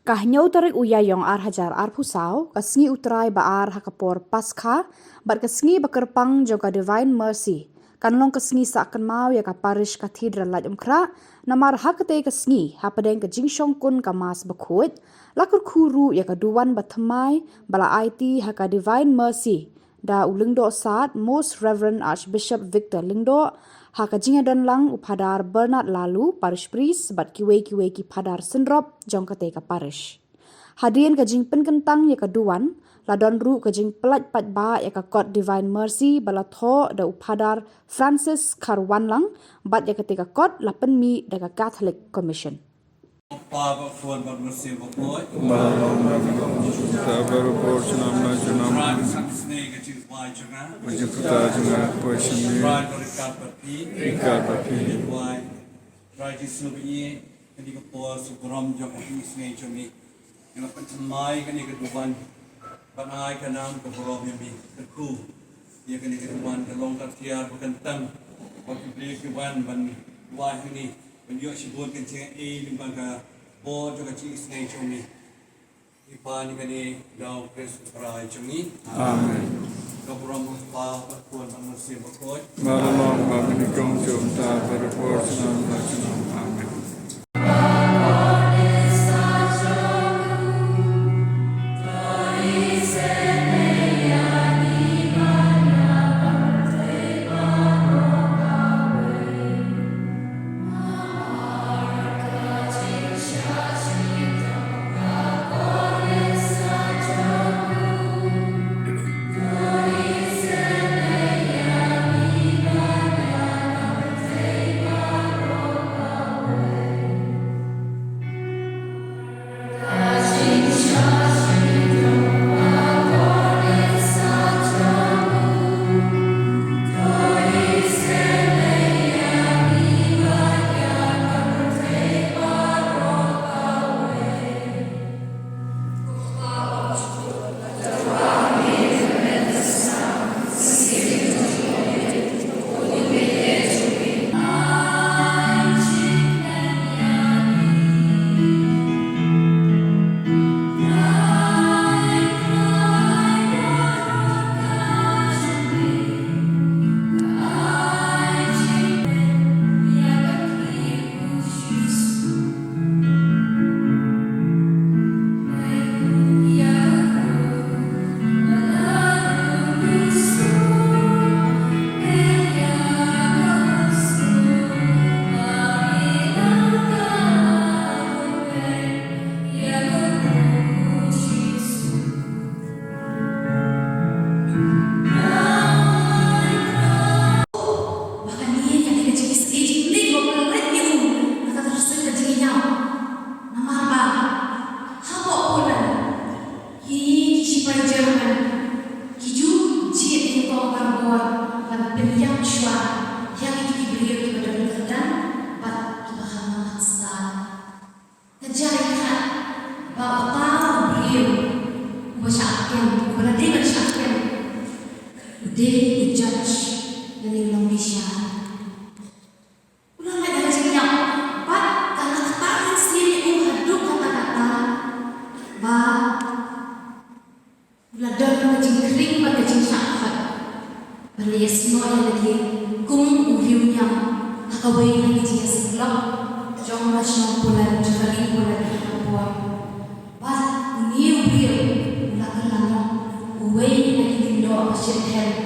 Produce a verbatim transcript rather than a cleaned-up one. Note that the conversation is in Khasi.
Ka hynñiew tarik u Ïaiong ar hajar arphew saw, ka sngi U Trai ba ar ha ka por Paskha, bad ka sngi ba kyrpang jong ka Divine Mercy, kan long ka sngi sah kynmaw ïa ka Parish Cathedral Laitumkhrah, namar ha katei ka sngi, hapdeng ka jingshongkun ka Mass bakhuid, la kyrkhu ruh ïa ka duwan bathymmai ba la aiti ha ka Divine Mercy da u Lyngdoh Sad, Most Reverend Archbishop Victor Lyngdoh, ha ka jingïadon lang u Phadar Bernard Laloo, Parish Priest, bad kiwei kiwei ki Phadar synrop jong katei ka Parish. Hadien ka jingpynkyntang ïa ka duwan, la don ruh ka jingpyllait paidbah ïa ka kot Divine Mercy ba la thoh da u Phadar Francis Kharwanlang, bad ïa katei ka kot la pynmih da ka Catholic Commission. Papa, Khun bad Mynsiem Bakhuid. Ba long ba long. Ta baroh por junom la junom. Trai, ka sngi ka jingduwai jong nga. Ka jingkyrta jong nga, khuid sha me. Trai, ka ryngkat bad phi. Ryngkat bad phi. Duwai. Trai Jisu ba ïeit, kane ka por sngewbha jong ka sngi jong me. Nga la pynthymmai kane ka duwan. Ban ai ka nam ka burom ïa me, kyrkhu ïa kane ka duwan ka long ka tiar ba kyntang ba ki briew ki wan ban duwai hangne, ban ïoh shibun ka jingaiei lyngba ka bor jong ka jingisynei jong me. Ngi pan ïa kane da U Khrist U Trai jong ngi. Amen. Ka burom U Kpa bad U Khun bad U Mynsiem Bakhuid. Ba la long bad mynnyngkong jong ta bad baroh por junom la junom. Amen. Ba kane ka dei ka jingisynei jingmut ba la leit ïa u na ka rynsan ka jingïap. Namar ba hapoh Poland, kine ki shipai German ki ju jied ïa ka kong karbor ban pynïap shuwa ïa kito ki briew kiba don kyrdan bad kiba ha nong ha stad. Ka jia ka ba uta u briew uba shah kem, uba la dei ban shah kem, u dei u judge lane u nongbishar. U la lait ha ka jingïap bad ka la ktah mynsiem ïa u haduh katta katta ba u la don ka jingkhring bad ka jingshah khot. Ba la ïasnoh ïa lade kum u riewniam ha kawei na ki jingïasyllok jong ka shnong Poland, jong ka ri Poland ha ka por. Bad une u briew u la kylla long uwei na ki lyngdoh ba shyrkhei